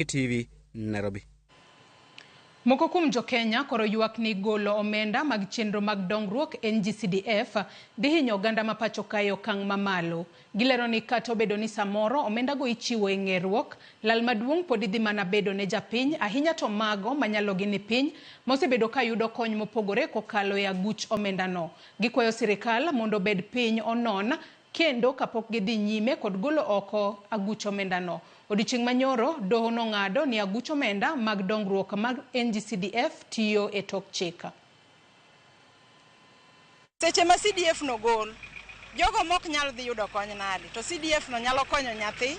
TV, Nairobi. Moko kuom jokenya koro ywak ni golo omenda mag chenro mag dongruok NGCDF dhi hinyo oganda ma pacho kae e okang' mamalo. Gilero ni kata obedo ni samoro omendago ichiwo e ng'eruok, lal maduong' pod idhi mana bedo ne japiny, ahinya to mago manyalogi ni piny mosebedo ka yudo kony mopogore kokalo e aguch omendano. Gikwayo sirikal mondo obed piny onon kendo kapok gidhi nyime kod golo oko aguch omendano. Odiochieng' manyoro, doho nong'ado ni aguch omenda mag dongruok mag NGCDF tiyo e tok chik. Seche ma CDF no gol, jogo mok nyal dhi yudo kony nade? To CDF no nyalo konyo nyathi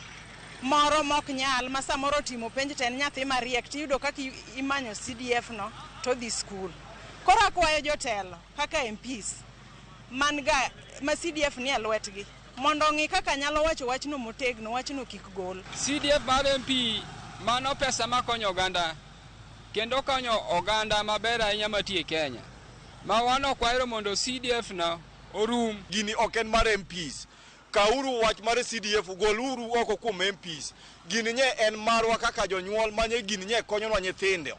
moro mok nyal ma samoro otimo penj to en nyathi mariek tiyudo kaka imanyo CDF no to odhi skul. Koro akwayo jotelo kaka MPs man ga ma CDF nie lwetgi mondo ong'i kaka nyalo wacho wachno motegno, wachno kik gol. CDF mar MP mano pesa makonyo oganda kendo konyo oganda maber ahinya matie Kenya. Ma wan ok wahero mondo CDF no orum. Gini ok en mar MPs. Kauru wach mar CDF goluru oko kuom MPs. Gini nye en marwa kaka jonyuol manye gini nye konyonwa nyithindo.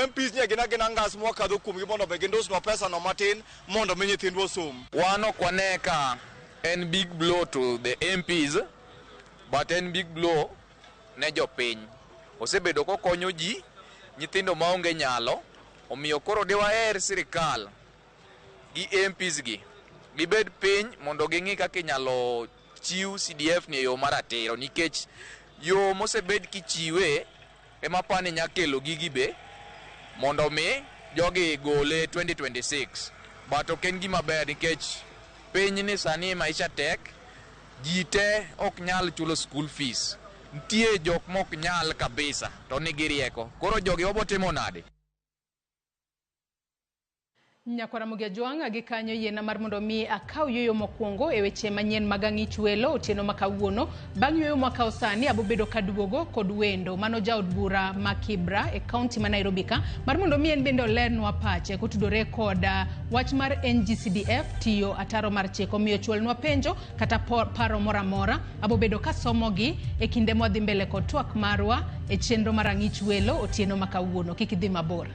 MPs nye gin agina ngas mwakadho kuomgi mondo be gindusnwa pesa no matin mondo mi nyithindwa osom. Wan ok wane ka en big blow to the MPs, but en big blow ne jopiny. Osebedo kokonyo ji, nyithindo maonge nyalo, omiyo koro diwaher sirikal gi MPs gi gibed piny mondo ging'i kaka inyalo chiw CDF ni e yo maratiro nikech yo mosebed kichiwe ema pani nya kelo gigi be mondo mi jogi gole 2026 but ok en gima ber nikech piny ni sani maisha tek ji te ok nyal chulo school fees nitie jok mok nyal kabisa to nigi rieko koro jogi wabotimo nade. Nyakwara Ramogi Ajwang' gi kanyo yiena mar mondo mi akaw yueyo mokwongo e weche manyien mag ang'ich welo otieno ma kawuono. Bang' yueyo mwakawo sani abobedo kaduogo kod wendo mano jaod bura ma Kibra e kaunti ma Nairobi ka mar mondo mi en bende olernwa pache kotudore kod wach mar NGCDF tiyo ataro mar chik. Omiyo chwalnwa penjo kata paro moro amora abobedo kasomogi e kinde mwadhi mbele kod twak marwa e chenro mar ang'ich welo otieno ma kawuono. Kik idhi mabor.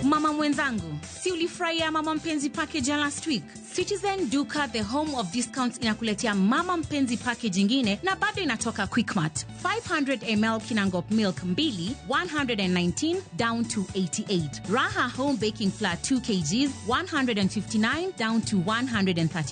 Mama mwenzangu, si ulifurahia Mama Mpenzi package ya last week? Citizen Duka, the home of discounts, inakuletea Mama Mpenzi package ingine na bado inatoka Quickmart. 500 ml Kinangop milk mbili, 119 down to 88. Raha home baking flour 2 kgs, 159 down to 135.